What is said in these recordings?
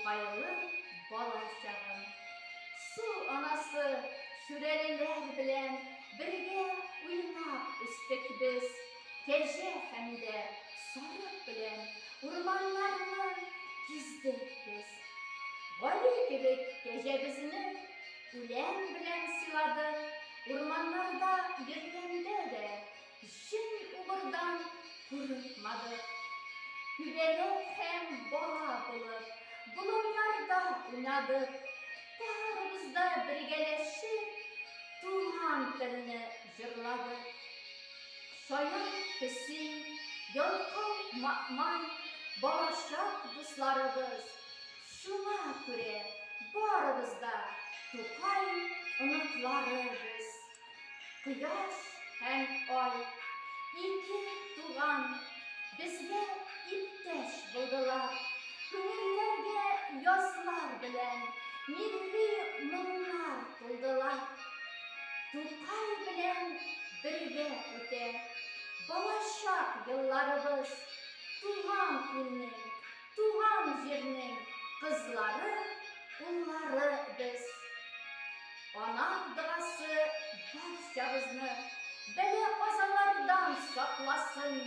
Тукайлы бала чагым. Су анасы Шүрәлеләр белән бергә уйнап үстек без. Кәҗә һәм дә сарык белән урманнарны гиздек без. Гали кебек кәҗәбезне үлән белән сыйладык, урманнарда йөргәндә дә Җен-убырдан курыкмадык. Күбәләк һәм бала булып, болыннарда уйнадык. Барыбыз да бергәләшеп, туган телне җырладык. Шаян песи, ялкау маэмай, балачак дусларыбыз. Шуңа күрә барыбыз да Тукай оныклары без. Кояш һәм ай, ике туган, безгә иптәш булдылар. Күңелләргә язлар белән милли моңнар тулдылар. Тукай белән бергә үтә балачак елларыбыз, туган илнең, туган җирнең кызлары, уллары без. Ана догасы барчабызны бәла-казалардан сакласын.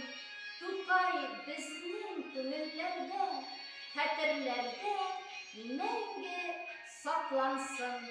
Тукай безнең күңелләрдә, хәтерләрдә мәңге саклансын.